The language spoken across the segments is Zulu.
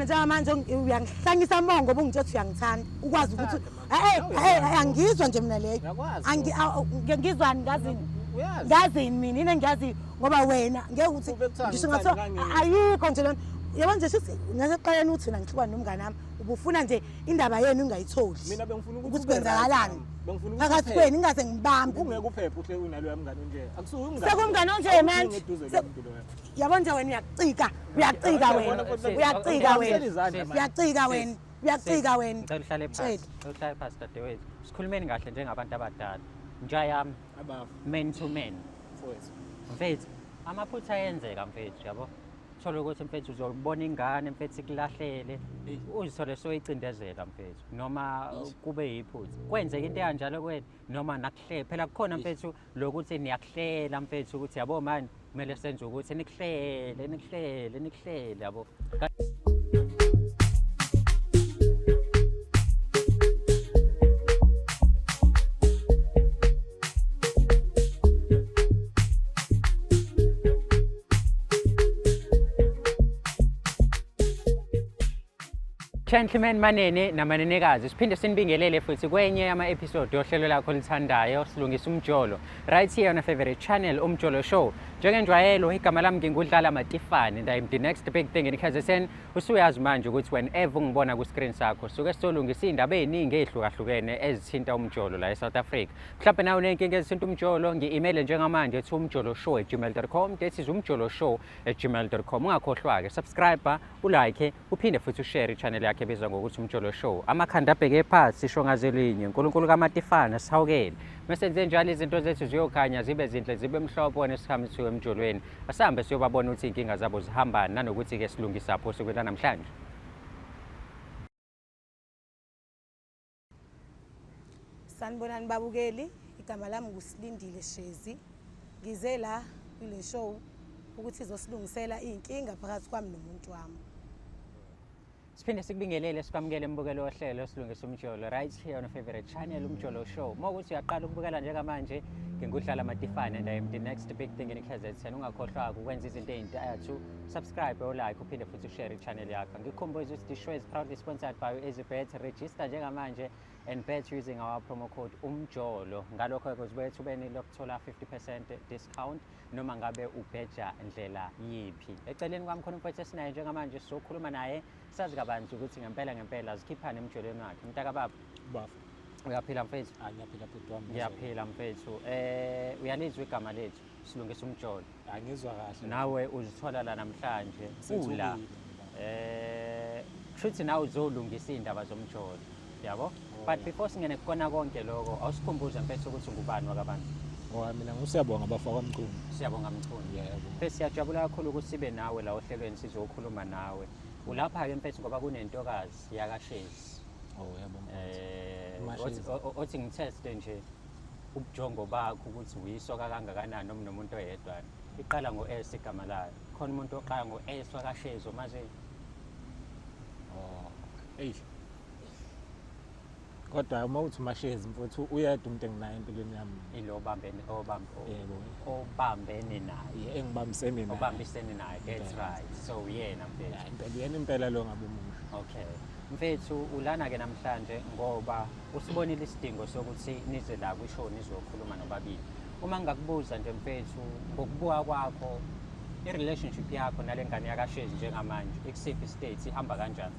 Wena njengamanje uyangihlanyisa mongo ngoba ungitshela ukuthi uyangithanda. Ukwazi ukuthi eh eh angizwa nje mina leyo. Uyakwazi Angi ngizwani ngazini? Uyazi. Ngazini mina yini engiyaziyo ngoba wena ngeke ukuthi Kube kuthiwa ngisho ngithanda ngathiwa ngangizwa. ayikho nje lona. Yabo nje shuthi ngasekuqaleni uthi wena ngihlukane nomngane wami ubufuna nje indaba yenu ingayitholi. Mina bengifuna ukuthi ukuthi ube right kwenzakalani nami. Bengifuna ukuthi phakathi uphephe. kwenu ngingaze ngibambe. Ungeke uphephe uhle unaloya mngane onje. Akusuye umngane. Sekumngane onje manje. Eduze Se- lomuntu loya. Yabo nje wena uyacika, uyacika wena. Uyacika wena. Uyacika wena. Uyacika wena. Ngicela uhlale phansi. Tshela. Ngicela uhlale phansi dadewethu. Sikhulumeni kahle njengabantu abadala. Nja yami Abafu man to man. mfowethu. Mfethu, amaphutha ayenzeka mfethu yabo. Thola ukuthi mfethu uzobona ingane mfethu ikulahlele, Eyi. uzithole soyicindezela mfethu noma kube yiphutha. Kwenzeka into ekanjalo kuwena noma nakuhle. Phela kukhona mfethu lokuthi niyakuhlela mfethu ukuthi yabo manje kumele senze ukuthi nikuhlele, nikuhlele, nikuhlele yabo. Gentlemen manene namanenekazi siphinde sinibingelele futhi kwenye yama-episode yohlelo lakho olithandayo silungisa umjolo right here on a favorite channel Umjolo Show. Njengenjwayelo igama lami ngingudlala Matifane and I'm the next big thing in KZN. Usuyazi manje ukuthi whenever ungibona ku-screen sakho suke sizolungisa iy'ndaba ey'ningi ey'hlukahlukene ezithinta umjolo la e-South Africa. Mhlawumbe nawe uney'nkinga ezithinta umjolo ngi-email njengamanje ethi umjoloshow@gmail.com. That is umjoloshow@gmail.com. Ungakhohlwa-ke subscribe, ulike, uphinde futhi ushare i-channel yakhe ebizwa ngokuthi Umjolo Show. Amakhanda abheke phansi sisho ngazelinye. uNkulunkulu kaMatifana sihawukele. Mesenze njalo izinto zethu ziyokhanya zibe zinhle zibe mhlophe wena sihambe siyo emjolweni. Asihambe siyobabona ukuthi iy'nkinga zabo zihambani nanokuthi-ke silungisaphi osukwini lanamhlanje. Sanibonani babukeli, igama lami nguSilindile Shezi. Ngize la kule show ukuthi izosilungisela iy'nkinga phakathi kwami nomuntu wami. Siphinde sikubingelele sikwamukele embukelo wohlelo silungisa umjolo right here on your favorite channel Umjolo Show. Uma ukuthi uyaqala ukubukela njengamanje ngingudlala Matifane and I am the next big thing in KZN. Ungakhohlwa ukwenza izinto ey'ntathu, subscribe or like uphinde futhi ushare i-channel yakho. Ngikukhumbuze ukuthi the show is proudly sponsored by EasyBet. Register njengamanje and bet using our promo code UMJOLO. Ngalokho-ke uzobe ethubeni lokuthola 50% discount noma ngabe ubheja ndlela yiphi. Eceleni kwami khona umfowethu esinaye njengamanje sizokhuluma naye sazi kabanzi ukuthi ngempela ngempela zikhiphani emjolweni wakhe. Mntakababa, Bafu. uyaphila mfethu? Ah ngiyaphila bhuti wami. Ngiyaphila mfethu. Uyalizwa igama lethu silungisa umjolo. Angizwa kahle. Nawe uzithola la namhlanje Sethukile ula. mina. Kushuthi nawe uzolungisa iy'ndaba zomjolo. Yabo? But yeah. before singene kukona konke lokho, awusikhumbuze mfethu ukuthi ngubani wakabantu. Oh mina ngusiyabonga bafo kwaMchunu. Siyabonga Mchunu. Yebo. Mfethu siyajabula kakhulu ukuthi sibe nawe la ohlelweni sizokhuluma nawe. Ulapha-ke mfethu ngoba kunentokazi yakaShezi. Oh yebo mfethu. UMaShezi. Othi ngitheste nje ubujongo bakho ukuthi uyisoka kangakanani noma nomuntu oyedwa. Iqala ngo-S igama layo. Khona umuntu oqala ngo-S wakaShezi omazi. Oh. Ey. Kodwa uma uthi uMaShezi mfowethu uyedwa umuntu enginaye empilweni yami. Ilo obambene obambe Yebo. obambene naye. Ye engibambisene naye. Obambisene naye. That's Impela. right. So uyena mfethu. Ya, impela uyena impela lo ngabe umusho. Okay. Mfethu ulana ke namhlanje ngoba usibonile isidingo sokuthi nize la kwishow nizokhuluma nobabili. Uma ngingakubuza nje mfethu ngokubuka kwakho i-relationship yakho nale ngane yakaShezi njengamanje ikusiphi state ihamba kanjani?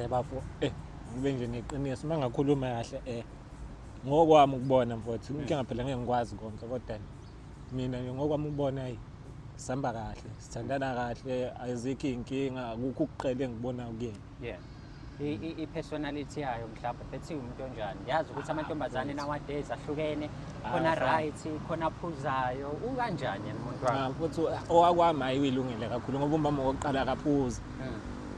Bafo ngibe nje neqiniso uma ngakhuluma kahle ngokwami ukubona mfowethu inkinga phela ngeke ngikwazi konke kodwa mina nje ngokwami ukubona hey sihamba kahle sithandana kahle azikho iy'nkinga akukho ukuqela engikubonayo kuyena. Yeah. I-personality yayo mhlawumbe bethi umuntu onjani? Ngiyazi ukuthi amantombazane nowadays ahlukene, khona right, khona aphuzayo. Ukanjani yena umuntu wakho? Ah mfowethu owakwami hayi uyilungile kakhulu ngoba umama wokuqala akaphuzi.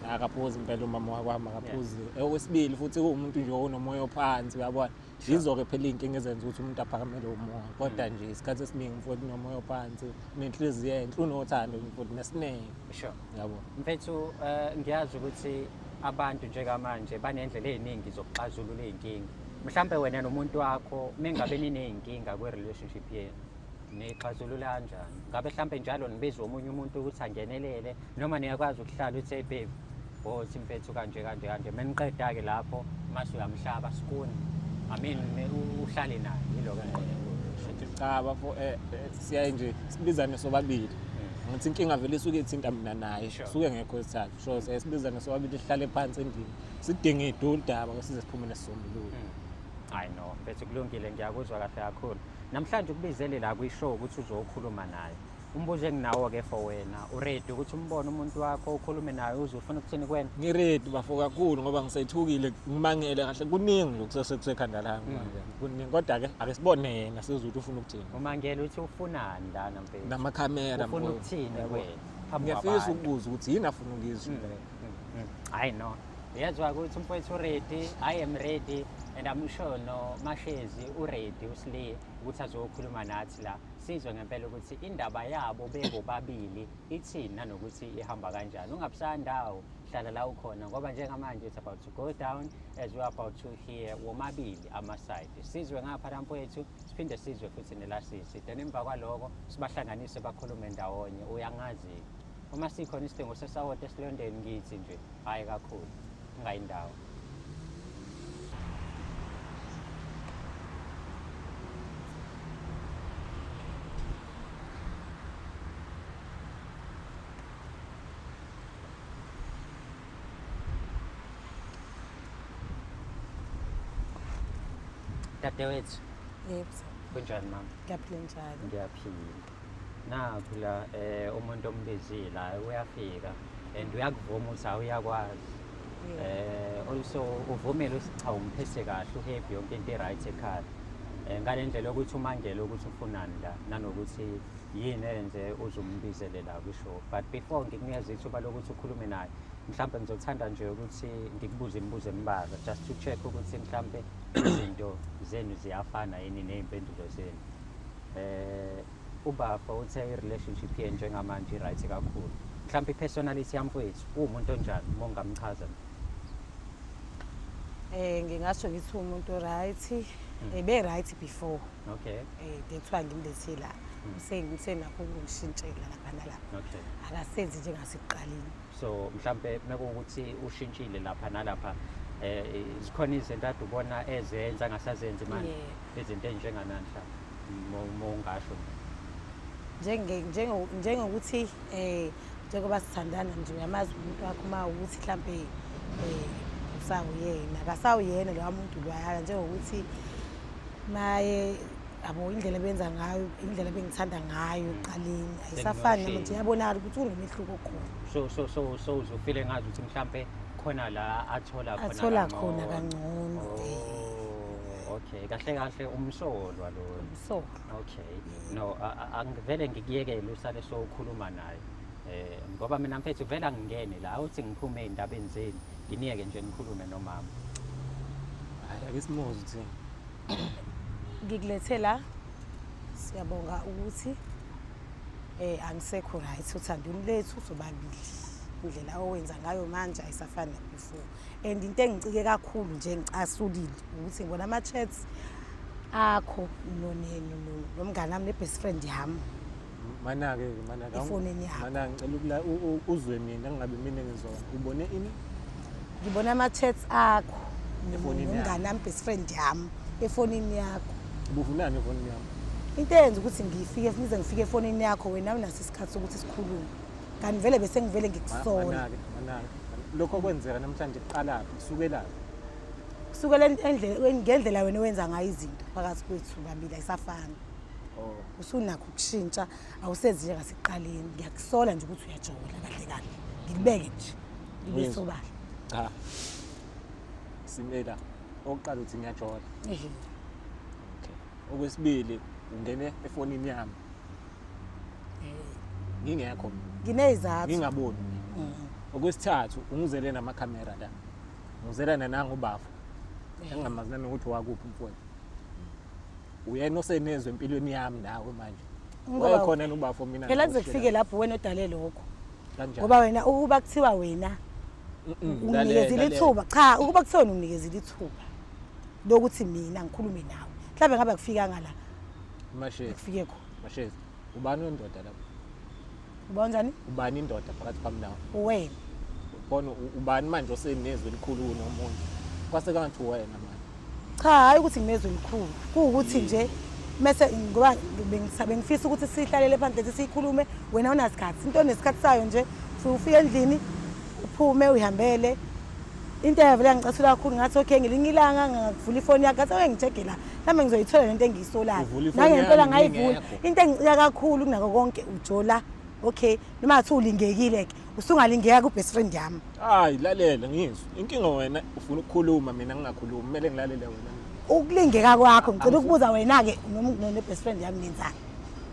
Akaphuzi impela umama wakwami akaphuzi. Okwesibili futhi uwumuntu nje onomoya ophansi uyabona. Yizo-ke phela iy'nkinga ezenza ukuthi umuntu aphakamele umoya kodwa nje isikhathi esiningi mfowethu unomoya ophansi unenhliziyo enhle unothando mfowethu nesineke. Sure. Yabo. Mfethu ngiyazi ukuthi abantu njengamanje banendlela ey'ningi zokuxazulula iy'nkinga. Mhlampe wena nomuntu wakho mengabe niney'nkinga kwi-relationship yenu niyixazulula kanjani? Ngabe mhlampe njalo nibiza omunye umuntu ukuthi angenelele noma niyakwazi ukuhlala uthi hey babe Wothi mfethu kanje kanje kanje. Meniqeda-ke lapho mase uyamhlaba skuni. I mean uhlale naye yiloko engiqonde Shuthi cha bafo siyaye nje sibizane sobabili. Ngithi inkinga vele isuke ithinta mina naye. Suke ngekho isithathu. So siyaye sibizane sobabili sihlale phansi endlini. Sidinge idudaba ke size siphume nesisombululo. Hayi no, mfethu kulungile ngiyakuzwa kahle kakhulu. Namhlanje ukubizele la kwi-show ukuthi uzokhuluma naye. Umbuzo enginawo-ke for wena, uready ukuthi umbone umuntu wakho ukhulume naye uze ufuna ukuthini kuwena? Ngiready bafo kakhulu ngoba ngisethukile ngimangele kahle kuningi lokhu sesekusekhanda lami manje. Kuningi kodwa ke ake sibone yena sizwe ukuthi ufuna ukuthini. Umangele uthi ufunani lana mfethu? Namakhamera Ufuna mfowethu. ukuthini Yabo. kuwena? Phambi Ngiyafisa kwabantu. ukubuza ukuthi yini afuna ukuyizwa. Hayi no. Uyezwa ukuthi umfowethu uready, I am ready and I'm sure no Mashezi uready uSli ukuthi azokhuluma nathi la. Sizwe ngempela ukuthi indaba yabo bebobabili ithini nanokuthi ihamba kanjani. Ungabusandawo, hlala la ukhona ngoba njengamanje it's about to go down as we are about to hear womabili ama-side. Sizwe ngapha la mfowethu, siphinde sizwe futhi nelasisi. Then emva kwaloko sibahlanganise bakhulume ndawonye. Uyangazi uma sikhona isidingo sesawoti esilondeni ngithi nje hhayi kakhulu ungayindawo. Dadewethu, Yebo, sir. kunjani mama? Ngiyaphila njalo. Ngiyaphila. Nakhu la umuntu ombizile hayi uyafika and uyakuvuma ukuthi hayi uyakwazi. Also uvumile ukuthi cha umphethe kahle uhappy yonke into i-right ekhaya. Ngale ndlela yokuthi umangele ukuthi ufunani la nanokuthi yini eyenze uze umbizele la kwishow. But before ngikunikeze ithuba lokuthi ukhulume naye, mhlampe ngizothanda nje ukuthi ngikubuze imibuzo embalwa just to check ukuthi mhlampe izinto zenu ziyafana yini ney'mpendulo zenu. Ubafo uthe i-relationship yenu njengamanje i-right kakhulu. Mhlampe i-personality yamfowethu uwumuntu onjani uma ungamchaza? Ngingasho ngithi umuntu right, ebe right before. That's why ngimlethe la. Usenakho ukungishintshela lapha nalapha. Akasenzi njengasekuqaleni. So mhlampe mekuwukuthi ushintshile lapha nalapha, zikhona izinto ade ubona ezenza angasazenzi manje? Izinto ezinjenganani mhlampe? Mongasho nje. Njengokuthi njengoba sithandana nje uyamazi umuntu wakho uma ukuthi mhlampe usawuyena, akasawuyena lowa muntu loyana, njengokuthi maye yabo indlela ebenza ngayo, indlela ebengithanda ngayo ekuqaleni ayisafani namanje, iyabonakala ukuthi kunomehluko okhona. So uzofile ngazi ukuthi mhlampe khona la athola khona Athola kangcono. khona kangcono. Oh, okay. Kahle kahle umsolwa lo. Umsolwa. Okay. No, angivele ngikuyekele usale sowukhuluma naye. Ngoba mina mfethu vele angingene la, awuthi ngiphume ey'ndabeni zenu, nginiyeke nje nikhulume nomama. Hayi, ake simuzwe uthini. Ngikulethe la, siyabonga ukuthi angisekho right othandweni lethu sobabili. Indlela owenza ngayo manje ayisafani na before. And into engicike kakhulu nje ngicasulile ukuthi ngibona ama-chats akho nomngane wami ne-best friend yami. Mana-ke, mana-ke, Efonini yakho. Mana, ngicela uzwe mina, ngingabi mina engizona. Ubone ini? Ngibona ama-chats akho Efonini yakho. nomngane wami, best friend yami, efonini yakho. Ubufunani efonini yami? Into eyenza ukuthi ngize ngifike efonini yakho, wena unaso isikhathi sokuthi sikhulume. Kanti vele bese ngivele ngikusola. Mana-ke, mana-ke. Lokho kwenzeka namhlanje kuqalaphi, kusukelaphi? Kusukela ngendlela wena owenza ngayo izinto phakathi kwethu babili ayisafani. Usunakho ukushintsha, awusenzi njengasekuqaleni. Ngiyakusola nje ukuthi uyajola kahle kahle. Ngikubeke nje, ngibe sobala. Cha. Simela, okokuqala uthi ngiyajola. Okay. Okwesibili, ungene efonini yami. Ngingekho mina. Nginezizathu. Ngingaboni mina. Okwesithathu, ungizele namakhamera la. Ngizelana nangu ubafo. Engingamazi nanokuthi wakuphi umfowethu. Uyena osenezwe empilweni yami nawe manje. Ngoba Wayekhona nobafo mina. Phela kuze ngawushela. kufike lapho wena odale lokho. Kanjani? Ngoba wena ukuba kuthiwa wena unginikezile ithuba. Cha, ukuba kuthiwa wena unginikezile ithuba lokuthi mina ngikhulume nawe. Mhlawumbe ngabe akufikanga la. Mashezi. Kufike khona. Mashezi, ubani wendoda lapho? Ubani njani? Ubani indoda phakathi kwami nawe? Uwena. khona ubani manje osenezwi elikhulu kunomunye. Kwase kangathi wena manje. Cha, hayi ukuthi nginezwi elikhulu. Kuwukuthi nje mese ngoba bengifisa ukuthi sihlalele phansi lethi siyikhulume wena unasikhathi. Into onesikhathi sayo nje ufike ufike endlini uphume uyihambele. Into eyavele yangicasula kakhulu ngathi okay ngelinye ilanga ngavula ifoni yakhe ngathi okay ngi-check-e la mhlawumbe ngizoyithola lento engiyisolayo. Uvula ifoni Nangempela yami ngayivula. ngingekho. Into engicika kakhulu kunako konke ujola okay noma ngathi ulingekile ke usungalingeka ku-best friend yami. Hayi lalela ngizwe. Inkinga wena ufuna ukukhuluma mina ngingakhulumi kumele ngilalele wena. Ukulingeka kwakho ngicela ukubuza wena-ke ne-best friend yami nenzani?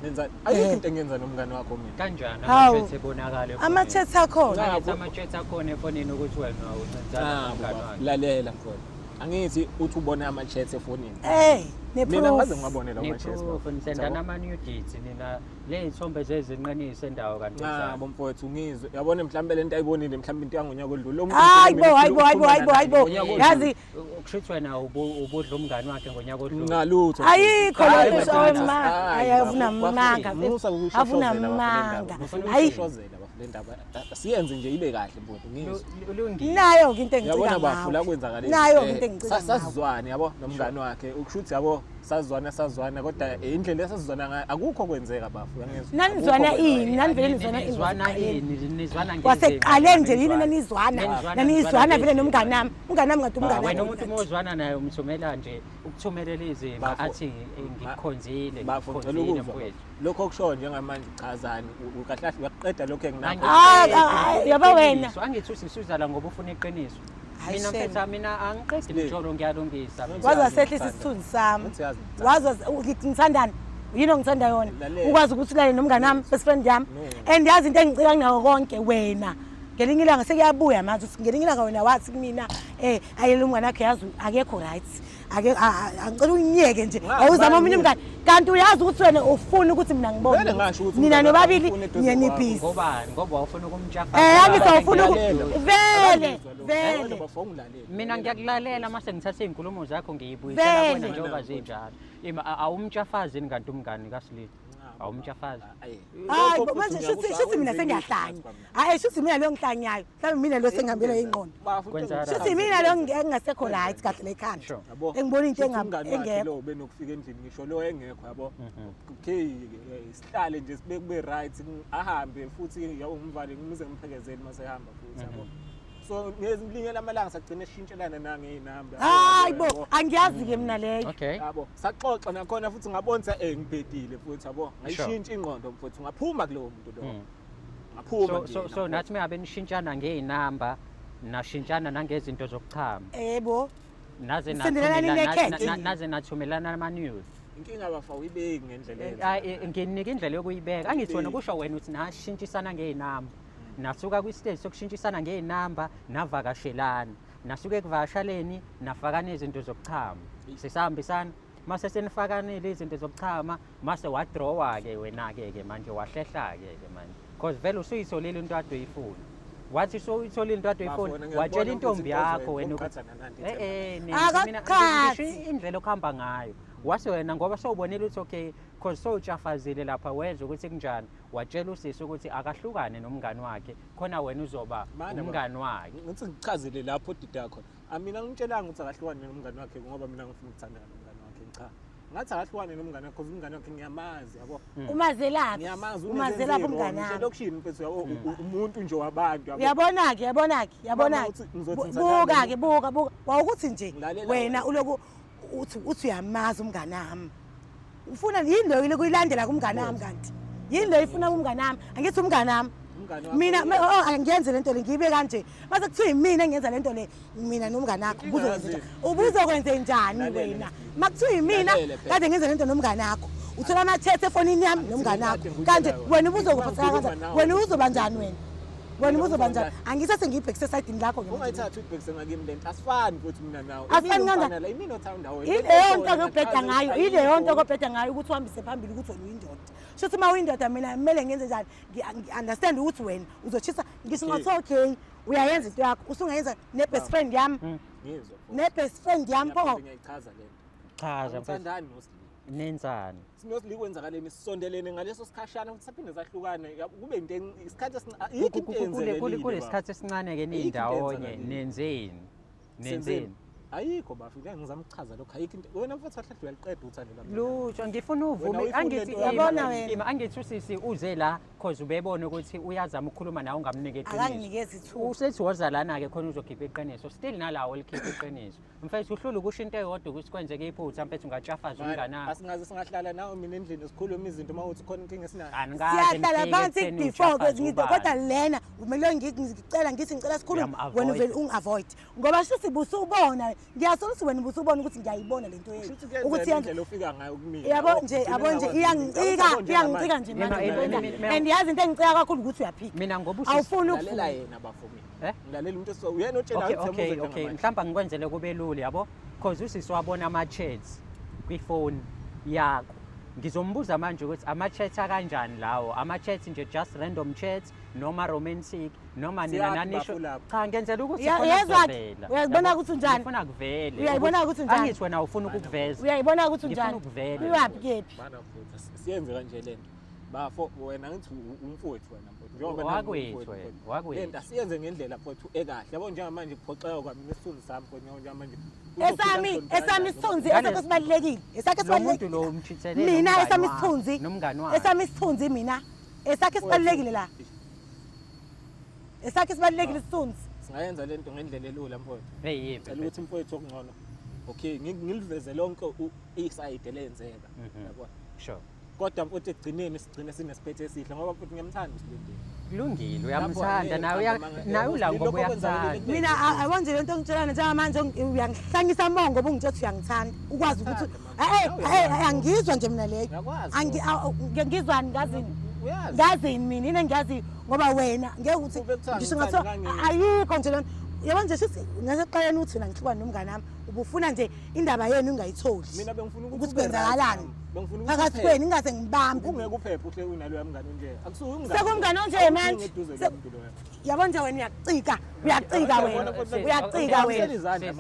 Nenza ayikho into engiyenza nomngane wakho mina. Kanjani Hawu. ama-chat ebonakala efonini? Ama-chat akhona. Angithi ama-chat akhona efonini ukuthi wena uncintisana Ah, nomngane baba, wakhe. lalela mfowethu. Angithi uthi ubone ama-chats efonini. Ey, Mina ne-proof. ngaze ngiwabone lawo ma-chats. Ne-proof nisendana ama-nudities nina ley'thombe zezinqinise endawo kanti Nqabo mfowethu ngizwe. Yabona mhlambe lento ayibonile mhlambe into yangonyaka odlule. Lo muntu Hayi bo, mina hayi bo, hayi bo, hayi bo, hayi bo. ngonyaka odlule. Yazi kusho ukuthi wena ubudla umngane wakhe ngonyaka odlule. Ngalutho. ayikho Hayi, lento bafo, eshoyo ma. hayi, Hayi bafo, avunamanga. bafo, musa ukushoshozela Avunamanga. bafo le ndaba. Hayi Ushoshozela bafo le ndaba. Siyenze nje ibe kahle mfowethu ngizwe. Ulungile. nayo-ke into engicika Yabona bafo la ngawe. kwenzakaleni. Nayo-ke into engicika ngawe. Sasizwane yabo nomngane wakhe ukusho ukuthi yabo sazwana sazwana kodwa indlela esasizwana ngayo akukho kwenzeka bafo uyangizwa. Nanizwana Akukho kwenzeka. ini? Nanivele nizwana ini Nizwana kwasekuqaleni? ini? Nizwana ngezimpi? Kwasekuqaleni nje yini nanizwana? Nanizwana- Nanizwana vele ngezimpi. nomngane wami. Umngane wami ngathi umngane Wena wami. umuntu uma uzwana naye umthumela nje ukuthumelela izinto Bafo, athi ngikukhonzile Bafo ngicela ngikukhonzile ukuzwa. mfowethu. Lokho okushoyo njengamanje uchazani kahle kahle uyaqeda lokho enginakho. Hayi, hayi, yabo wena. Iqiniso, Angithi usisuzala ngoba ufuna iqiniso. Hayi, Mina shame. mfethu mina angiqedi Le. mjolo ngiyalungisa. mina. Waze wasehlisa isithunzi sami. Ngithi yazi ngithanda. Waze ngithi ngithandani? Yini ongithanda yona? Lalela. Ukwazi ukuthi ulale nomngane wami, best friend yami. No. And yazi into engicika kunako konke wena. Ngelinye ilanga sekuyabuya manje uthi ngelinye ilanga wena wathi kumina ayele umngane wakhe yazi akekho right. Ake angicela unyeke nje. Nga- Awuzama omunye bani? umngane. Kanti uyazi ukuthi wena ufuna ukuthi mina ngibone. Vele ngasho ukuthi Nina umngane wakho nobabili ufuna eduze niye kwakho. nibhizi. Ngobani? Ngoba wawufuna ukumtshafa. Angithi awufuna Lalela. vele Akangizwa lokho. vele. Yabona bafo ungilalele. Mina ngiyakulalela mase ngithatha iy'nkulumo zakho ngiyibuyisela Vele. kuwena njengoba zinjalo. Ima awumtshafazi yini kanti umngani kaSilile? Awumtshafazi. Ayi. Hayi Lokho bo futhi manje ngiyakuzwa, shuthi mina akwenzeki sengiyahlanya. phakathi kwami. Hayi shuthi mina lo ngihlanyayo. Mhlawumbe mina lo sengihambelwe ingqondo. Bafo, into Kwenzakala. Shuthi mina lo engingasekho right kahle la ekhanda. Sure. Yabo. Engibona into Shuthi umngani wakhe engekho. lo benokufika endlini ngisho lo engekho yabo. Okay sihlale nje sibe kube right ahambe futhi yabo ngimvale ngize ngiphekezele mase ehamba futhi yabo. So ngezinye lamalanga sagcina sishintshelana nangeyinamba. Hayi bo angiyazi ke mina leyo. Okay. Yabo saxoxa nakhona futhi ngabona ukuthi ngibhedile futhi yabo ngayishintsha ingqondo mfowethu ngaphuma kulowo muntu lowo. Ngaphuma So nje so yena, so nathi mengabe nishintshana ngey'namba nashintshana nangezinto zokuchama. Yebo. Naze Nisendelana nathumelana ninekhethe. naze nathumelana ama-nudes. Inkinga bafa uyibeki ngendlela eyenza. Hayi nginika indlela yokuyibeka. Angithi wena kusho wena uthi nashintshisana ngey'namba. Nasuka kwi-stage sokushintshisana ngey'namba navakashelana. Nasuka ekuvakashaleni nafakana izinto zokuchama. Sisahambisana. Mase senifakanile izinto zokuchama mase wadrawa-ke wena-ke ke manje wahlehla-ke ke manje. Cause vele usuyitholile into ade uyifuna. Wathi sowuyitholile into ade Bafo, uyifuna wena ngiyakubona watshela ukuthi intombi into yakho ozoyenza wena uqhatha nanandi Eh, ithemba. eh, mina Akaqhathi. ngisho indlela okuhamba ngayo wase wena ngoba sowubonile ukuthi okay cause sowutshafazile lapha wezwa ukuthi kunjani watshela usisi ukuthi akahlukane nomngani wakhe khona wena uzoba Mana umngani wakhe Ngithi ngichazele lapho odida khona. Amina ngimtshelanga ukuthi akahlukane nomngani wakhe ngoba mina ngifuna ukuthandana nomngani wakhe cha. Ngathi akahlukane nomngani wakhe because umngani wakhe ngiyamazi yabo. Umazelaphi? Ngiyamazi Umazelaphi umngani wami? Elokishini mfethu yabo umuntu nje wabantu yabo. Uyabona-ke uyabona-ke uyabona-ke. uthi ngizothi ngithandana Buka-ke buka buka. Wawukuthi nje Ngilalela wena wena. uloku uthi uyamazi umngani wami. Ufuna yini leyo kuyilandela kumngani wami kanti? Yini leyo ifuna kumngani wami? Angithi umngani wami. Umngani wakho Mina uyena. oh angiyenze lento le ngiyibe kanje. Mase kuthiwa yimina engenza lento le mina nomngani wakho Inkinga ubuzokwenza yazi. njani? Ubuzokwenze njani Lalela wena? nje. Makuthiwa yimina Lalela phela. kade ngenza lento nomngani wakho. Uthola ama-chat efonini yami nomngani wakho. Angithi Kanje ngikutshela wena wena. ubuzokuphatheka Ngikhuluma kanjani? nawe. Wena uzoba njani wena? Wena Mina uzoba ngizoba njani? njani? Angisase ngiyibhekise esayidini lakho ke manje. Ungayithathi uyibhekise ngakimi lento asifani futhi mina nawe. Asifani Imina kanjani? umfana la, imina othanda wena. Ileyo nto okubheda ngayo, ileyo nto okubheda ngayo ukuthi uhambise phambili ukuthi wena uyindoda. Shuthi uma uyindoda mina kumele ngenze njani? Ngi-understand ukuthi wena uzoshisa ngisho Okay. ngathi okay uyayenza into yakho usungayenza ne-best friend yami Ngizwa. ne-best friend yami pho. Ngiyayichaza lento. Chaza mfethu. Angithandani noSli. Nenzani? SinoSli kwenzakaleni sisondelene ngaleso sikhashana futhi saphinde sahlukane kube into isikhathi ayikho into eyenzekelile. Kulesikhathi esincane ke nindawonye nenzeni? Nenzeni? Ayikho bafo, ngeke ngizame ukuchaza lokho. Ayikho into. Wena mfowethu kahle uyaliqeda uthando lwami. Lutho, ngifuna uvume. Wena uyifuna Angithi lento yami. Uyabona wena. ima, angithi usisi uze la cause ubebona ukuthi uyazama ukukhuluma nawe ungamniki iqiniso. Akanginikezi ithuba. Usethi woza lana-ke khona uzokhipha iqiniso. Still nalawo olikhipha iqiniso. Mfethu uhlula ukusho into eyodwa ukuthi kwenzeke iphutha mfethu ungatshafaza umngane wakho. Asingaze singahlala nawe mina endlini sikhulume izinto uma uthi khona inkinga esinayo. Anikaze Siyahlala nifike phansi ekutheni before utshafaze kwezinye izinto ubani. kodwa lena kumele ngicela ngithi ngicela sikhulume Uyam-avoid. wena uvele ungi-avoid ngoba shuthi busubona ngiyasola ukuthi wena busubona ukuthi ngiyayibona lento yenu Shuthi kuyenzeka ukuthi yenza indlela ofika ngayo kumina. yabo nje yabo nje iyangicika iyangicika nje Mina- manje mina- lento. mina- And yazi into engicika kakhulu ukuthi uyaphika Mina ngoba usisi- awufuni Lalela ukufuna yena bafo mina. Eh? Ngilalela umuntu osuke uyena otshela Okay, ukuthi okay, amuze okay. njengamanje. Mhlawumbe ngikwenzele kube lula yabo. Cause usisi wabona ama-chats kwifoni yakho. Ngizombuza manje ukuthi ama-chats akanjani lawo? Ama-chats nje just random chats noma romantic noma nina Siyaphi nanisho. bafo lapho? Cha ngenzela ukuthi khona Uyezwa-ke? kuzovela. Uyazibona Yabo? ukuthi unjani? Ngifuna kuvele. Uyayibona ukuthi unjani? Angithi wena ufuna ukukuveza. Uyayibona ukuthi Ngifuna unjani? ukuvela. Uyaphi kephi? Mana mfowethu, siyenze kanje lento. Bafo wena ngithi umfowethu wena mfowethu. Njengoba nami Wakwethu ngumfowethu, wena, mfowethu. wakwethu. Lento asiyenze ngendlela mfowethu ekahle. Yabo njengamanje kuphoxeka kwami nesithunzi sami mfowethu njengamanje. Esami esami isithunzi Ngale- esakho sibalulekile. Esakho Lo muntu sibalulekile. lo umchithelele Mina nomngani esami wakhe, isithunzi. nomngani wakhe. Esami isithunzi mina. Esakhe sibalulekile la. Esakhe sibalulekile isithunzi. Singayenza lento ngendlela elula mfowethu. Hey yiphi? Cela ukuthi mfowethu okungcono. Okay, ngiliveze lonke isayide lenzeka. Yabo. Sure. Kodwa mfowethu ekugcineni sigcine sinesiphetho esihle ngoba futhi ngiyamthanda uSilindile. Kulungile Lapho uyamthanda angeke nawe nawe ula Lokho ngoba okwenzakele uyakuthanda. kumina. Mina awanje lento ongitshelana njengamanje uyangihlanyisa mongo ngoba ungitshela ukuthi uyangithanda. Ukwazi ukuthi Ngiyakwazi, eh mama. eh angizwa nje mina leyo. Ngiyakwazi Angi ngizwani ngazini. Uyazi. Ngazini mina yini engiyaziyo ngoba wena ngeke ukuthi Kube kuthiwa ngisho ngithanda ngathiwa kangeke. ayikho nje lento. Yabo nje shuthi ngasekuqaleni uthi wena ngihlukane nomngane wami ubufuna nje indaba yenu ingayitholi. Mina bengifuna ukuthi ukuthi ube right, kwenzakalani. mama. Bengifuna ukuthi Phakathi uphephe. kwenu ingaze ngibambe. Ungeke uphephe uhle unaloya mngane onje. Akusuye umngane. Sekumngane onje Awudingi manje. eduze komuntu loya. Yabo nje wena uyacika, uyacika wena. Uyacika wena.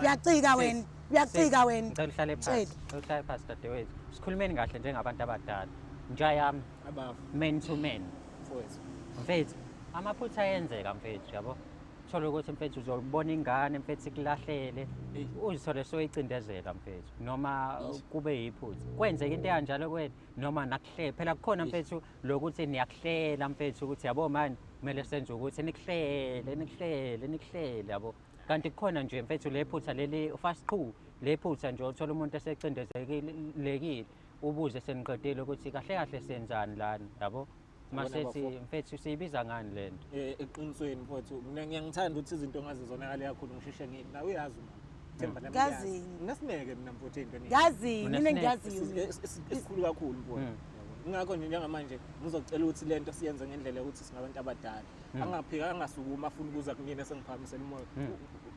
Uyacika wena. Uyacika wena. Ngicela uhlale phansi. Tshela. Ngicela uhlale phansi dadewethu. Sikhulumeni kahle njengabantu abadala. Nja yami Abafu man to man. mfowethu. Mfethu, amaphutha ayenzeka mfethu yabo. Thola ukuthi mfethu uzobona ingane mfethu ikulahlele. Eyi. Uzithole soyicindezela mfethu noma kube yiphutha. Kwenzeka into ekanjalo kwena noma nakuhle. Phela kukhona mfethu lokuthi niyakuhlela mfethu ukuthi yabo manje kumele senze ukuthi nikuhlele nikuhlele nikuhlele yabo. Kanti kukhona nje mfethu le phutha leli fast qhu le phutha nje uthola umuntu esecindezelekile ubuze seniqedile ukuthi kahle kahle senzani lana yabo. Yabona Masethi bafo. mfethu siyibiza ngani lento? Eqinisweni mfowethu mina ngiyangithanda ukuthi izinto ngaze zonakale kakhulu ngisheshe ngithi nawe uyazi mama. Themba lami. Ngazi. uyazi. Nginesineke mina mfowethu ey'ntweni Ngazini mina Unesineke. engiyaziyo mina. esikhulu kakhulu mfowethu. Ingakho nje njengamanje ngizocela ukuthi lento siyenze ngendlela yokuthi singabantu abadala. Angaphika angasukuma afuna ukuza kumina sengiphakamisela umoya.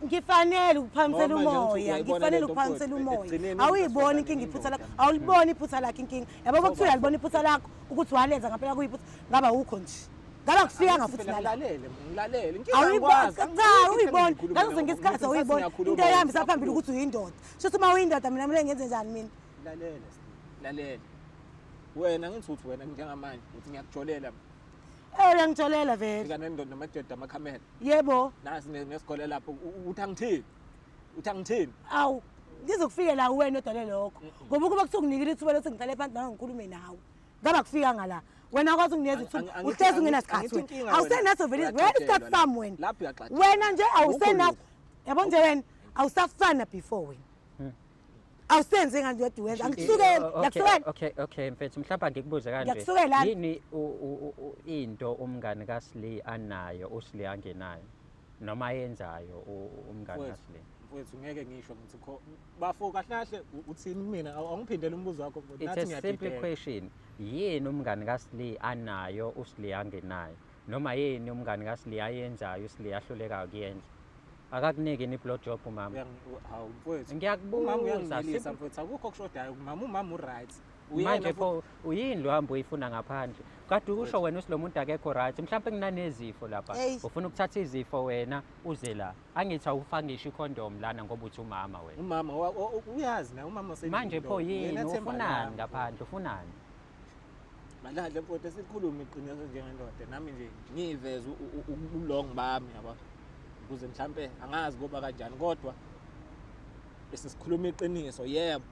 Ngifanele ukuphakamisela Ngoba manje umoya, uthi uyayibona ngifanele lento ukuphakamisela mfowethu, umoya. ekugcineni Awuyiboni into inkinga iphutha lakho, indoda. awuliboni iphutha lakho inkinga. Yabo kuthiwa uyalibona iphutha lakho ukuthi walenza ngampela kuyiphutha, ngaba awukho nje. Ngaba kufikanga Angithi futhi phela nala. ngilalele, ngilalele. Inkinga Awuyiboni, angikwazi, cha angikwazi awuyiboni. ngikhulume Ngaso nawe. sonke isikhathi Ngithi awuyiboni. ngiyakhuluma, Into ehambisa phambili ngisakhuluma. ukuthi uyindoda. Shuthi uma uyindoda mina kumele ngenze njani mina? Lalela, Steve, lalela. Wena ngithi uthi wena njengamanje uthi ngiyakujolela. Eh uyangijolela vele. Fika nendoda namadoda amakhamera. Yebo. Nasi nesikole lapho uthi angithini? Uthi angithini? Awu, ngizokufikela wena odale lokho. Ngoba ukuba kuthiwa unginikile ithuba lokuthi ngihlale phansi nawe ngikhulume nawe. Ngaba kufika ngala. Wena akwazi unginikeza ithuba. Uhlezi ungenasikhathi Angithi wena. inkinga Awusenaso vele wena, wena isikhathi uyagxatshelwa sami wena. Lapho uyagxatshelwa. Wena nje Akukho awusenaso. lutho. Yabo nje wena awusafana before wena. Awusenze nganje wedwa wenza. Angikusukeli, ngiyakusukela. Okay, okay mfethu mhlawumbe angikubuze kanje. Ngiyakusukela. Yini into umngani kaSli anayo uSli angenayo? Noma ayenzayo umngani Mfowethu, kaSli? Mfowethu ngeke ngisho ngithi kho bafo kahle kahle uthini mina awungiphindele umbuzo wakho mfowethu It's nathi a simple ngiyadideka. question. Yini umngani kaSli anayo uSli angenayo? Noma yini umngani kaSli ayenzayo uSli ahluleka ukuyenza? Akakuniki ni blow job umama. Hawu mfowethu. Ngiyakubuza, Umama uyanginelisa simple- mfowethu akukho okushodayo kumama umama uright. Uyena Manje pho uyini lo hambo uyifuna ngaphandle? Kade usho wena uthi lo muntu akekho right, mhlawumbe kunanezifo lapha. Hey. Ufuna ukuthatha izifo wena uze la. Angithi awufaki ngisho icondom lana ngoba uthi umama wena. Umama uyazi na umama usendlini Manje pho lo. yini Yena themba ufunani lami. ngaphandle ufunani? Malale mfowethu sikhulume iqiniso njengendoda nami nje ngiyiveze ubulong bami yabo. Ukuze mhlambe angazi kuba kanjani kodwa bese sikhuluma iqiniso yebo.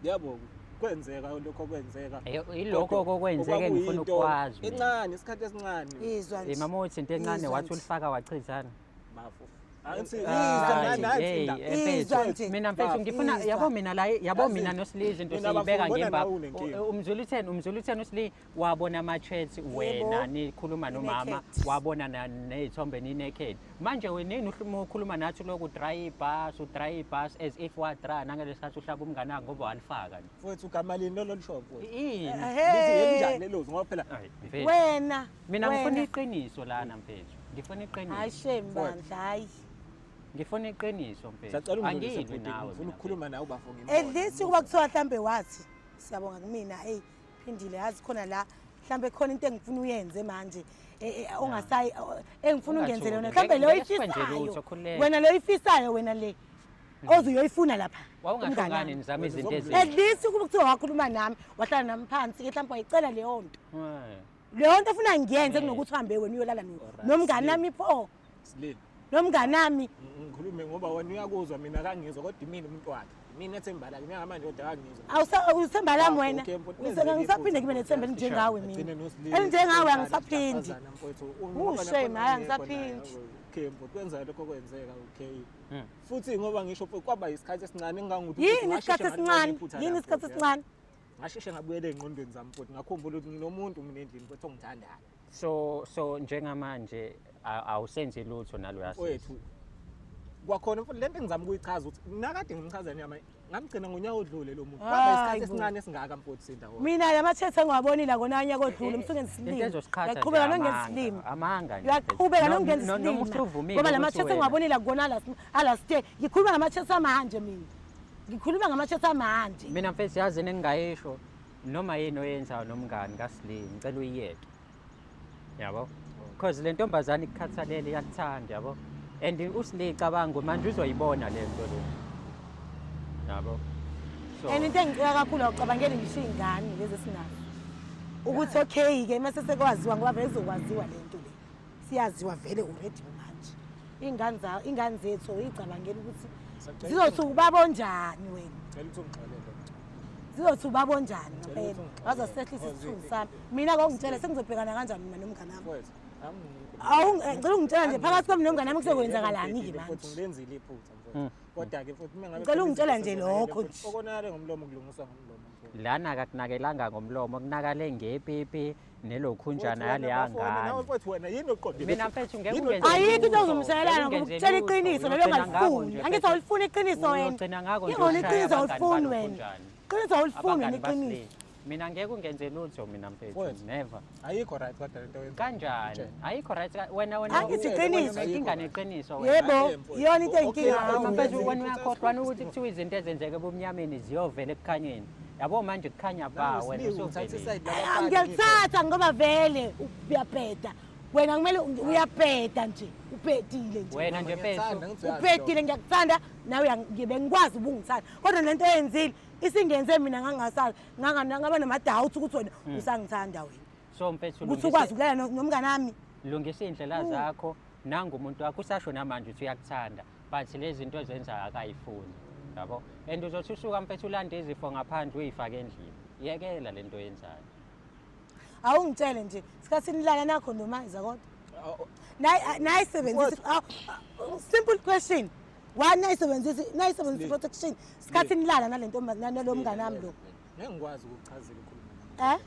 Yebo kwenzeka lokho kwenzeka. Ilokho kokwenzeka engifuna ukwazi. mina. Encane isikhathi esincane. Izwa nje. Mama uthi into encane Izwa wathi nje. ulifaka wachithana. Bafo. Angithi Izwa nje. nansi Hey, indaba. Izwa mfethu. nje. Mina mfethu Bafo. ngifuna Izwa. yabo mina la yabo Yazi, mina noSli izinto mina bafo, siyibeka ngibona ngemba. nawe unenkinga. Umzulu utheni umzulu utheni uSli wabona ama chats wena nikhuluma nomama Ni-naked. wabona ney'thombe ni-naked. Manje wena yini uma ukhuluma nathi lokhu dry ibus udry ibus as if wadry nangalesikhathi uhlaba umngane wakho ngoba walifaka nje. Mfowethu ugama lini lolo lisho mfowethu? Yini? Lithi Hey. elinjani lelo zwi ngoba phela Ayi, mfethu. Wena. Mina ngifuna wena. iqiniso lana mfethu. Ngifuna Hayi iqiniso. shame Mfowethu. bandla hayi. Ngifuna iqiniso mfethu. sacela ungidlulise Angilwi bhuti nawe. ngifuna mina ukukhuluma nawe ubafo ngimbone. At least ukuba kuthiwa mhlambe wathi siyabonga kumina hey phindile yazi khona la mhlambe khona into engifuna uyenze manje ongasayi engifuna ungenzele yona Ungathuki, mhlambe leyo ngeke sikwenze ifisayo lutho, khululeka. wena leyo ifisayo wena le oze uyoyifuna lapha Wawungasho umngani ngani wami. nizama izinto Wena ezinhle. At least ukuba kuthiwa wakhuluma nami wahlala nami phansi ke mhlawumbe wayicela leyo nto Eh. leyo nto efuna ngiyenze Eh. kunokuthi uhambe wena uyolala Alright, nomngani Sli. nami pho Silile. nomngani nami Ngikhulume ngoba wena uyakuzwa mina kangizwa kodwa imina umuntu wakhe. Imina ethemba lakhe njengamanje kodwa akangizwa. Awuthemba lami Bafo, wena okay, mfowethu, wenzeke ngisaphinde ngibe iphutha, nethemba elinjengawe Agcine mina noSilile, elinjengawe sifazane, angisaphindi. sifazane, mfowethu. Ngoba Shame, nakhona hhayi, ngekho angisaphindi. naye, okay mfowethu kwenza lokho kwenzeka okay. Mm. Futhi ngoba ngisho mfowethu kwaba isikhathi esincane engangokuthi Yini ngasheshe isikhathi ngalibona esincane iphutha yini lami, isikhathi mfowethu, esincane ngasheshe ngabuyela ey'ngqondweni zami mfowethu ngakhumbula ukuthi nginomuntu mina endlini mfowethu ongithandayo. So njengamanje awusenzi lutho naloya sisi. Mfowethu kwakhona mfowethu lento engizama ukuyichaza ukuthi nakade ngimchaza nyama ngamgcina ngonyaka odlule lo muntu. Kwaba Hayi isikhathi bo. esincane esingaka mfowethu sindawonye. Mina la ma-chat engiwabonile akona nyaka odlule ngisuke Into ngisilima ezosiqhatha nje uyaqhubeka amanga, nongenza isilima amanga nje. Uyaqhubeka nongenza Noma isilima usuvumile ngoba la ukuthi ma-chat wena- engiwabonile akukona alasite ngikhuluma ngama-chat amanje mina ngikhuluma ngama-chat amanje. Mina mfethu yazi engingayisho noma yini oyenzayo nomngani kaSli ngicela uyiyeke. Yabo? Because le ntombazane ikukhathalele iyakuthanda yabo. And uSli cabanga manje uzoyibona le nto le. Yabo? So And into engicika kakhulu awucabangeli ngisho iy'ngane lezi esinazo ukuthi okay-ke mase sekwaziwa ngoba vele izokwaziwa le nto le siyaziwa vele already manje iy'ngane iy'ngane zethu uyicabangela ukuthi Sacela zizothi ubaba onjani wena Ngicela ukuthi ungixolele. zizothi ubaba onjani Ngicela ngempela ukuthi ungixolele. wazosehlisa isithunzi sami mina kongitshela sengizobhekana kanjani mina nomngane wami Mfowethu, Ngicela ungitshela nje phakathi kwami nomngane wami kuzokwenzakalani-ke Mfowethu manje ngilenzile iphutha mfowethu. Kodwa-ke futhi uma ngabe Ngicela ungitshela izinto nje sezonakele, lokho futhi nje. Okonakale ngomlomo kulungiswa ngomlomo mfowethu. Lana akakunakelanga ngomlomo kunakale ngepipi nelokhunjana Mfowethu, yaleya wena bafo, wena nawe ngane. mfowethu wena yini oqondile? Mina mfethu ngeke Yini ungenze Ayikho into lutho, ozomshayelela ngeke ngoba ungenze ukutshela lutho, iqiniso lelo uyogcina ngako ongalifuni. nje Angithi mfethu. awulifuni iqiniso wena. Uyogcina ngako nje Ingona ushaya iqiniso abangani awulifuni wena. balokhunjana. Iqiniso awulifuni wena Abangani iqiniso. baSli. Mina ngeke ungenze lutho mina mfethu Mfowethu. never. Ayikho right kodwa lento oyenzayo. Kanjani? Ngitshele. Ayikho right wena wena Angithi iqiniso. inkinga neqiniso wena. Yebo, Hayi, mfowethu. iyona into Okay, eyinkinga. mfowethu, Mfethu wenze wena iphutha, uyakhohlwa ukuthi kuthiwa izinto ezenzeka ebumnyameni ziyovela ekukhanyeni. Yabo manje kukhanya ba Nawe wena Sli, uthatha usuvelile. isayidi labafana, Ngiyalithatha ngoba vele uyabheda. Wena kumele uyabheda nje, ubhedile nje. Wena nje mfethu Ngiyakuthanda, ngithi uyazi Ubhedile ngiyakuthanda nawe bengikwazi ubungithanda. Kodwa lento oyenzile isingenze mina ngangasali ngaba nama-doubt ukuthi wena usangithanda wena. So mfethu Ukuthi ukwazi ukulala nomngane wami. lungisa iy'ndlela zakho nangu umuntu wakho usasho namanje ukuthi uyakuthanda but lezi zinto ozenzayo akayifuni yabo and uzothi usuka mfethu ulande izifo ngaphandle uyifake endlini yekela le nto oyenzayo. Awungitshele nje sikhathi nilala nakhondomizer kodwa. Oh, Nayisebenzisa simple question. Why nayisebenzisa protection sikhathi nilala nale ntombazane nalo mngane wami lo. Ngeke ngikwazi ukukuchazela ukhuluma. Eh?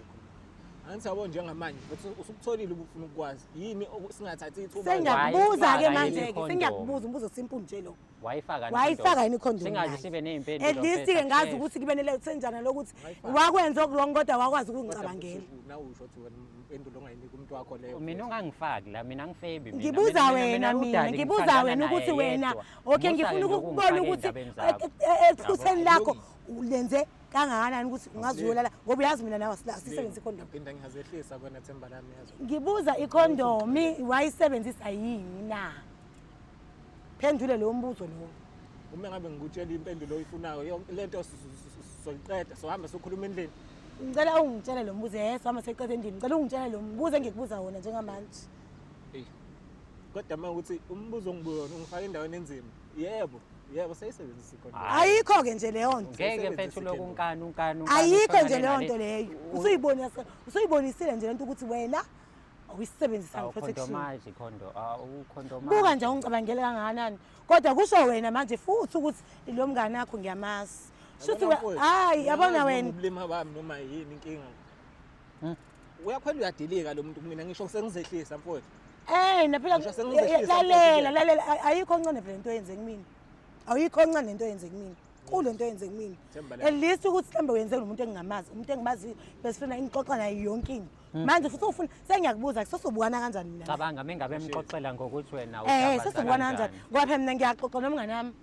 Angithi yabo njengamanje futhi usukutholile ubufuna ukukwazi. Yini singathathi ithuba? Sengiyakubuza ke Wayifaka manje yini ke i-condom? sengiyakubuza umbuzo simple nje lo. Wayifaka Wayifaka yini i-condom? Singaze naye? sibe ney'mpendulo At least ke ngazi ukuthi kube nele senjana lokuthi Wayifaka. wakwenza oku-wrong kodwa wakwazi ukungicabangela. Nawe usho ukuthi wena impendulo ongayinika umuntu wakho leyo. Mina ungangifaki la mina angifebi mina. Ngibuza wena mina udali ngibuza ngithandana wena naye ukuthi wena yedwa. okay Musa ngifuna yena ukubona ukungifaka ukuthi ey'ndabeni zakho. ephutheni lakho Kulungile. Ulenze kangakanani ukuthi ungaze uyolala ngoba uyazi mina nawe asisebenzisi ikhondomu. Ngaphinda ngiyazehlisa kona themba lami yazo. Ngibuza ikhondomi wayisebenzisa yini na? Phendule lowo mbuzo lowo. Uma ngabe ngikutshela impendulo oyifunayo yonke lento soyiqeda sohamba sokhuluma endlini. Ngicela ungitshele lo mbuzo yes hamba seqeda endlini. Ngicela ungitshele lo mbuzo engikubuza wona njengamanje. Eyi. Kodwa uma ukuthi umbuzo ongibuza wona ungifaka endaweni enzima. Yebo, yebo seyisebenzisa ikhondomu. Hhayi. Ayikho-ke nje leyo nto. Ngeke Sisebenzise mfethu lokhu ikhondomu. unkani unkani unkani Ayikho ushona nje le leyo nale. nto leyo. Usuyibonisa usuyibonisile nje lento ukuthi wena awuyisebenzisanga protection. Awukhondomazi khondo, awukhondomazi. Buka nje ungicabangele kangakanani. Kodwa kusho wena manje futhi ukuthi lo mngane wakho ngiyamazi. Shuthi Yabona mfowethu, hayi yabona ngiyazi wena. noma Ubulima bami noma yini inkinga. Uyakhwela uyadilika lo muntu kumina ngisho sengizehlisa mfowethu. Eh naphela Ngisho sengizehlisa lalela mfowethu. lalela ayikho ncane phela into oyenze kumina. Ayikho ncane into oyenze kumina. Kule nto oyenze kumina. Themba lami. At least ukuthi mhlawumbe wenze nomuntu engingamazi, umuntu engimaziyo bese funa ngixoxa naye yonke into. Manje futhi ufuna sengiyakubuza kusosobukana kanjani mina? nawe? Cabanga mengabe mxoxela ngokuthi wena Eh udabaza sesobukana kanjani? Ngoba phela mina ngiyaxoxa nomngane wami.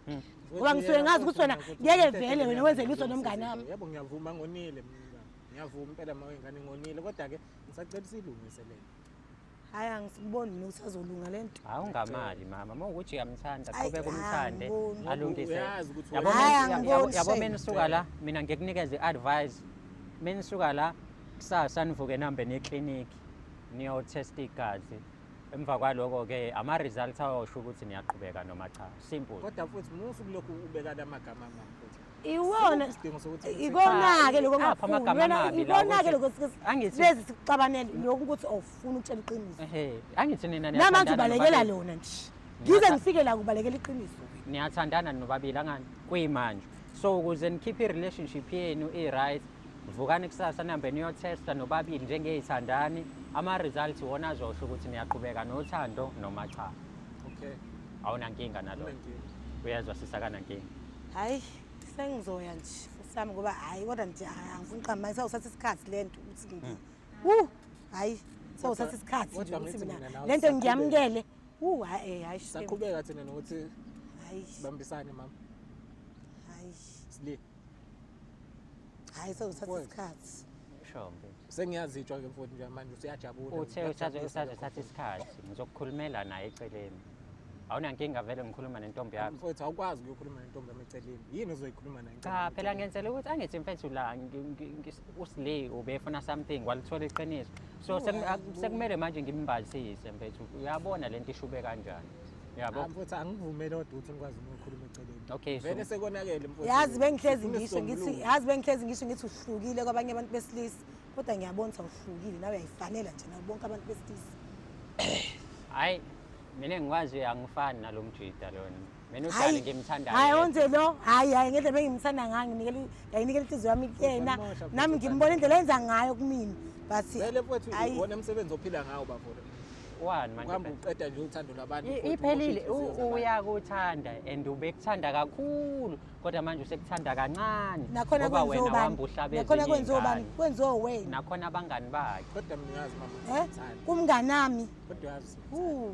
Ngoba ngisuke Mfowethu, ngazi ukuthi wena mfowethu, ngeke mfowethu, vele wena wenze lutho nomngane wami. Yebo ngiyavuma ngonile mina. Ngiyavuma impela uma wengane ngonile kodwa ke ngisacela silungise lento. Hayi angisiboni mina ukuthi azolunga lento. Hawu ungamali mama, uma ukuthi uyamthanda Ayi, qhubeka umthande angiboni. alungise. Uyazi ukuthi Yabo wena- Hhayi, angiboni yabo shame. mina usuka la, mina ngikunikeza i-advice. Mina usuka la kusasa nivuke nihambe niye eklinikhi niyo-test igazi. Emva kwaloko-ke ama-results ayosho ukuthi niyaqhubeka noma cha. Simple. Kodwa futhi musu kulokhu ubeka lamagama mama futhi. Iwona Isidingo sokuthi ikona-ke lokho Apha ongafuni amagama wena amabi la ikona-ke ukuthi- lokho Angithi- lezi sikuxabanele lokhu ukuthi awufuni ukutshela iqiniso Ehhe, angithi nina namanje niyathandana ubalekela nobabili. lona nje ngize ngifike la kubalekela iqiniso Niyathandana nobabili angani kuyimanje. So ukuze nikhiphe i-relationship yenu i-right, vukani kusasa nihambe niyothesta nobabili njengey'thandani. Ama-results iwona azosho ukuthi niyaqhubeka nothando noma cha. Okay. Awunankinga nalokho. Unenkinga. Uyezwa sisakanankinga. Hhayi sengizoya nje futhi sami ngoba hhayi kodwa nje hhayi, angifuni uqamba sewuthatha isikhathi le nto ukuthi wu hhayi sewuthatha isikhathi nje Kodwa ukuthi ngithi mina mina nawe le nto sisaqhubeka. ngiyamukele. Wu hhayi eh, hhayi shame. Saqhubeka thina nokuthi Hhayi sibambisane mama. hhayi Sili. hhayi sewuthatha Mfowethu. isikhathi. Sho mfethu. Sengiyazitshwa ke mfowethu nje manje usuyajabula. Uthe Uyajabulisa usazothatha lokho. isikhathi. Ngizokukhulumela naye eceleni. Awunankinga vele ngikhuluma nentombi yakho. Mfowethu awukwazi ukuyokhuluma nentombi yami eceleni. Yini ozoyikhuluma naye? Cha phela ngenzela ukuthi angithi mfethu la uSlee ubefuna something walithola iqiniso. So sekumele manje ngimbathise mfethu. Uyabona lento ishube kanjani. Yabo. Mfowethu angivumele kodwa ukuthi ngikwazi ukukhuluma eceleni. Okay, so- Vele sekonakele mfowethu. Yazi bengihlezi Sifuna ngisho ngithi isisombululo. yazi bengihlezi ngisho ngithi uhlukile kwabanye abantu besilisa kodwa ngiyabona ukuthi awuhlukile nawe uyayifanela nje nabo bonke abantu besilisa. Hayi mina engikwazi angifani nalomjida lona. Mina udali Hayi ngimthanda. hayi yedwa. onje lo hayi hayi ngendlela bengimthanda ngayo nginikela ngiyayinikela inhliziyo yami kuyena Uzamosha futhi nami ngimbona indlela enza ngayo kumina but Vele mfowethu hayi iwona umsebenzi ophila ngawo bafo. Wani manje Uhamba mfethu? uqeda nje uthando lwabantu. mfowethu, Iphelile umoshe inhliziyo zabantu. uyakuthanda and ubekuthanda kakhulu kodwa manje usekuthanda kancane nakhona ngoba kwenziwa wena ubani wahamba uhlaba nakhona ezinye kwenziwa ubani iy'ngane. kwenziwa wena Nakhona abangani bakhe. Kodwa mina uyazi mama eh ngiyakthanda. kumnganami Kodwa uyazi. Uh,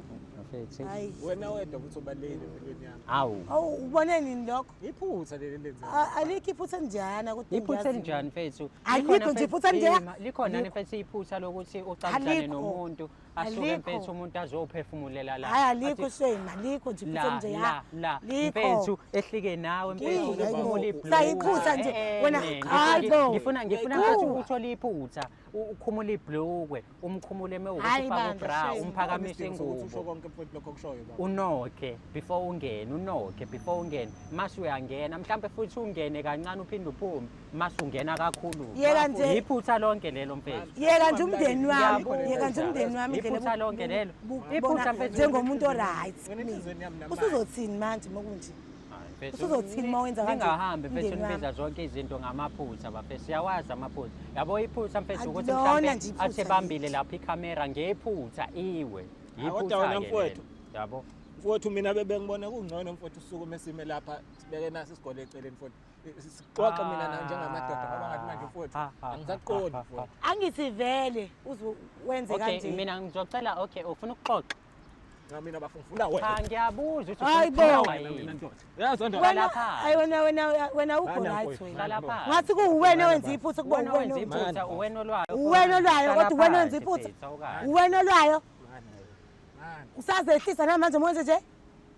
Mfethu. hayi Wena wedwa futhi ubalulekile empilweni yami. Awu. awu ubone nini lokho Iphutha leli lenziwa. Alikho iphutha elinjana kodwa Iphutha engiyaziyo. elinjani mfethu? Alikho Likhona nje mfethu- iphutha elinjeya. Ima, Likhona Alikho. mfethu iphutha lokuthi uxabisane Alikho. nomuntu asuke Alikho. mfethu umuntu azophefumulela la. Hayi alikho Athi, shame alikho nje iphutha la elinjeya la la Likho. mfethu ehlike nawe mfethu Hayi bo. ukhumula ibhulukwe. Sayiphutha nje, Eh, wena, eh, hayi bo. ngifuna ngifuna Hayi ngathi bo. uthole iphutha ukhumula ibhlukwe umkhumule mewukuthi Hayi ufake bandla, ubra shame. umphakamise Isidingo sokuthi usho ingubo konke mfowethu lokho okushoyo baba. unokhe before ungene unokhe before ungene mase uyangena mhlampe futhi ungene kancane uphinde uphume mase ungena kakhulu Yeka nje. iphutha lonke lelo mfethu Yeka nje umndeni wami, Ngiyabuza. yeka nje umndeni wami indlela Iphutha lonke lelo. Iphutha bubona mfethu. njengomuntu o-right Wena enhliziyweni yami namanje. Usuzothini manje mokunje? Hayi, mfethu, Usuzothini uma wenza kanje? Ningahambi mfethu Umndeni wami. nibiza zonke izinto ngamaphutha bafethu siyawazi amaphutha yabo iphutha mfethu ukuthi Akulona mhlampe nje iphutha athe bambile lapha ikhamera ngephutha iwe Hayi, kodwa wena Iphutha-ke mfowethu. lelo, yabo Mfowethu mina bebengibona kungcono mfowethu usukume sime lapha sibeke nasi isigole eceleni mfowethu. Sixoxe mina nawe njengamadoda ngoba ngathi manje mfowethu angisaqondi mfowethu. Angithi vele uze wenze okay kanje. mina ngizocela okay ufuna ukuxoxa. Cha mina bafo ngifuna wena. Cha ngiyabuza ukuthi Hayi ufuna bo. ukuphila Wena mina yini. ndoda. Yazi ndoda. Wena phansi. ayi wena ukho Mana right mfowethu, wena. Hlala phansi. Ngathi kuwuwena owenza iphutha kuba Wena uwena. wenza iphutha, uwena olwayo. Uwena olwayo Hlala kodwa uwena owenza phansi, iphutha. mfethu, awukahle. Uwena olwayo. Mana. Mana. Usazehlisa namanje mwenze nje?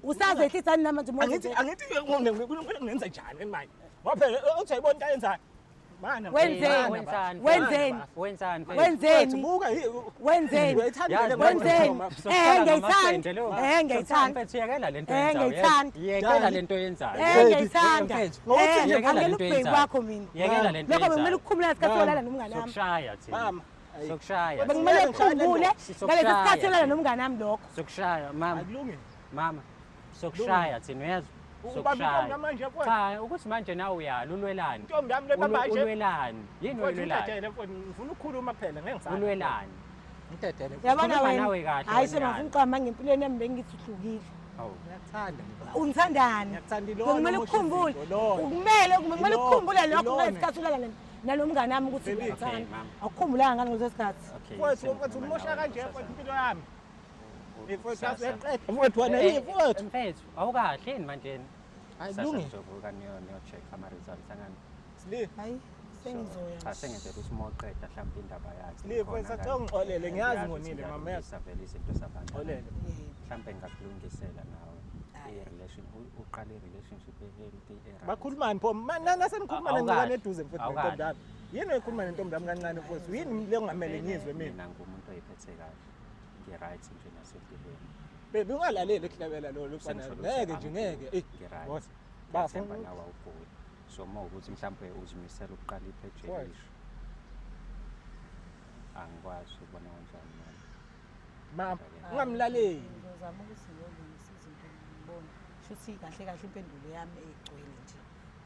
Usazehlisa namanje mwenze Angithi nje? angithi ngenza njani manje? Ngoba phela uthi ayibona into ayenzayo. Mana. Wenzeni? Wenzani? Wenzeni? Wenzani? mfethu? Wenzeni? Buka Wenzeni? Uyayithanda le Wenzeni? Sokuqala Eh, ngiyayithanda. ngamasende lo. Eh, ngiyayithanda. Mfethu yekela lento Eh, oyenzayo. ngiyayithanda. Yekela lento oyenzayo. Eh, ngiyayithanda. Mfethu, Eh, yekela angeke lento ukubheki oyenzayo. kwakho mina. Yekela lento Lokho bekumele oyenzayo. ukukhumula ngesikhathi olala nomngane wami. Sokushaya thina. Mama. Sokushaya. Bekumele ukukhumbule Sizokushaya ngalesi sikhathi olala thina. nomngane wami lokho. Sokushaya mama. Akulungile. Mama. Sokushaya thina uyezwa? Ubamba intombi yami manje mfowethu. Cha, ukuthi manje nawe uyala ulwelani? Intombi yami le bamba nje. Ulwelani? Yini Mfowethu oyilwelayo? ngidedele mfowethu ngifuna ukukhuluma phela ngeke ngisale. Ulwelani? Ngidedele. Yabona Khuluma wena. nawe kahle Hayi wena shema uyala. ngifuna uqamba ngempilweni yami bengithi uhlukile. Hawu. Ngiyakuthanda mina. Ungithandani? Ngiyakuthanda ilona Kumele omosha ukukhumbule. izinto, lona. Kumele Ilona, ukukhumbule lokho ilona. ngalesi sikhathi ulala nalo mngane wami ukuthi Baby. uyakuthanda. Okay, mama. Awukukhumbulanga ngani ngaleso sikhathi? Okay. Mfowethu mfowethu sengikhuluma umosha nawe kanje kusasa. mfowethu impilo yami. Mfowethu Kusasa. uyaqeda. Mfowethu wena Eh, yini mfowethu? Mfethu, awukahle yini manje? Hayi Kusasa kulungile. nizovuka niyo-check ama-results angani. Sli. Hayi, sengizoya. Cha sengenzela ukuthi uma uqeda mhlawumbe indaba yakhe. Sli mfowethu sacela ungixolele ngiyazi ngonile mama Ngiyalungisa vele izinto zabantu. Xolele. Yebo. Mhlawumbe ngingakulungisela nawe i-relation uqale i-relationship e-healthy e-right. Bakhulumani pho nana senikhuluma Awukahle. nancane eduze mfowethu Awukahle. nentombi yami. Yini oyikhuluma nentombi yami kancane mfowethu? Yini le ongamele Vele ngizwe mina? Mina ngumuntu oyiphethe kahle. Ngi-right nje nasempilweni. Baby ungalaleli ekuhlabela lo lufana. Sengisho ukuthi Ngeke nje ngeke. Eh, ngi-right. boss. Ngiyathemba Bafo. nawe awuguli. So uma ukuthi mhlawumbe uzimisela ukuqala ipheji Mfowethu. elisha. Angikwazi ukubona kanjani mama. Mama, ungamlaleli. Ngizozama ukuthi ngiyolungisa izinto ngibone. Shuthi kahle kahle impendulo yami egcwele nje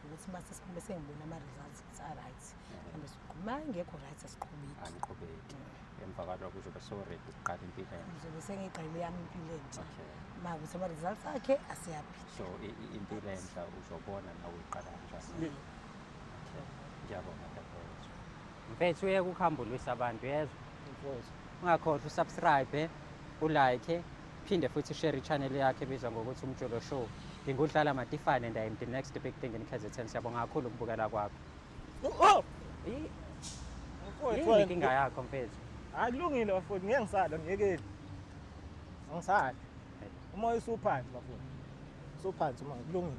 ukuthi mase siphume sengibona ama-results ukuthi a-right. Mhlawumbe siqhubeke. Uma engekho right asiqhubeki. Angiqhubeki. Emva kwalokho uzobe sewuready ukuqala impilo entsha. Ngizobe sengiyiqalile yami impilo entsha. Okay. Ma ukuthi ama-results akhe asiyaphila. So impilo entsha uzobona nawe uyiqala kanjani. Sli. Okay. Ngiyabonga dadewethu. Mfethu uyeke ukuhamba ulwisa abantu yezwa. Mfowethu. Ungakhohlwa usubscribe, ulike, phinde futhi share i-channel yakhe ebizwa ngokuthi Umjolo Show. Ngingudlala Matifane and I am the next big thing in KZN. Siyabonga kakhulu ukubukela kwakho. Oh, mfowethu. Yini wena. inkinga yakho mfethu? Hayi kulungile bafowethu ngeke ngisala ngiyekeli. Angisali. Umoya usuphansi bafowethu. Usuphansi umoya kulungile.